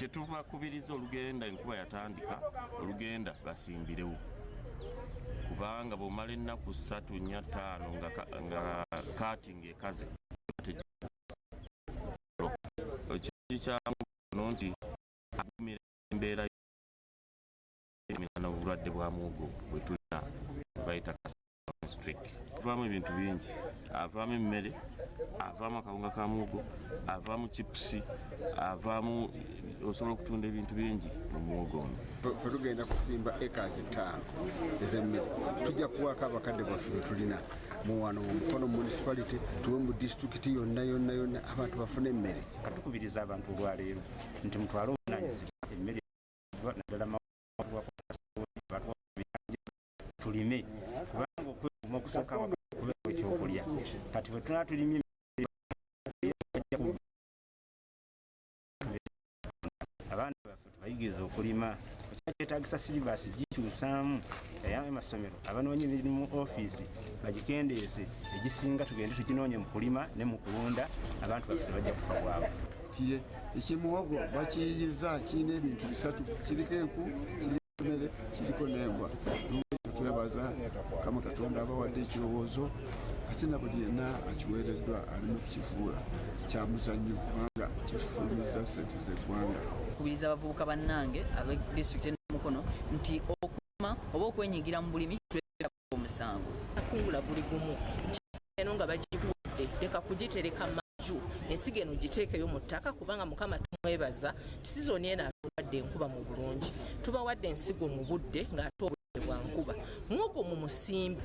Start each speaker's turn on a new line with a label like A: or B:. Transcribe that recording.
A: Kyetubakubiriza, olugenda enkuba yatandika, olugenda basimbirewo, kubanga bw'omala ennaku 3, 4, 5 nga kaati ng'ekaze, ekikyamu nti agumira embeera n'obulwadde bwa muwogo bwe tulina bayita streak. Avaamu ebintu bingi, avaamu emmere, avaamu akawunga ka muwogo, avaamu chipusi, avaamu, osobola okutunda ebintu bingi mu muwogo ono.
B: Ffe tugenda kusimba ekazi 5 ez'emmere. Tujja kuwaako abakadde baffe betulina muwano mu Mukono Municipality, tuwe mu disitulikiti yonna yonna yonna, abantu bafune emmere.
C: Katukubiriza abantu olwaleero nti mutwale obuvunanyizibwa emmere, naddala tulime, kubanga okwekuuma okusooka kubeera ekyokulya. Kati bwe tunaa tulimye, abaana baffe tubayigiriza okulima. Kyetagisa syllabus gikyusaamu ey'amasomero, abanoonya emirimu mu ofiisi bagikendeeze, egisinga tugende tuginoonye mu kulima ne mu kulunda. Abantu baffe tebajja kufa bwavu.
D: Tiye ekimuwogo bakiyiyiza, kirina ebintu bisatu: kiriko enku, kiriko emmere, kiriko n'enva. Twebaza Mukama Katonda abawadde ekirowoozo, ate na buli yenna akiweereddwa alimu kukifuula kya muzannyo, kubanga kifulumiza sente z'eggwanga.
E: Kubiriza abavubuka bannange abe disitulikiti Mukono nti okulima oba okwenyigira mu bulimi omusango.
F: Akungula guli gumu nti eno nga bagikuwadde, leka kugitereka maju, ensigo eno giteekeyo mu ttaka, kubanga Mukama tumwebaza nti sizoni eno atuwadde enkuba mu bulungi, tubawadde ensigo mu budde ng'ate obudde bwa nkuba. Muwogo mu musimbi.